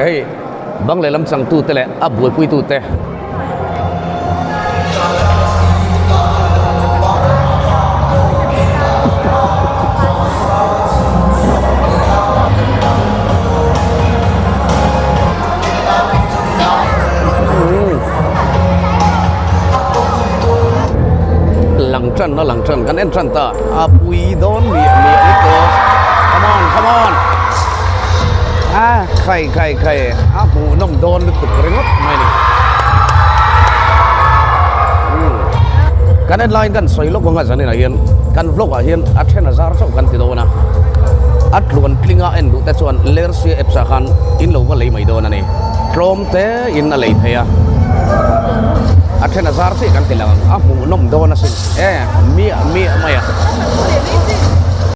Hei bang lehlam changtute leh a buaipuitute. Lang tan a lang tan kan en tan ta a pui dawn miah miah lutuk come on come on a khai khai khai a hmuh nawm dawn lutuk ringawt mai a ni kan en laiin kan sawi lawk ang a zanin ah hian kan vlog ah hian a then a zar chauh kan ti dawn a a tluan tlinga en duh te chuan lersia apps ah khan in lo va lei mai dawn a ni tlawm te in a lei thei a a then a zar chiah kan ti lang ang a hmuh nawm dawn asin e miah miah mai a.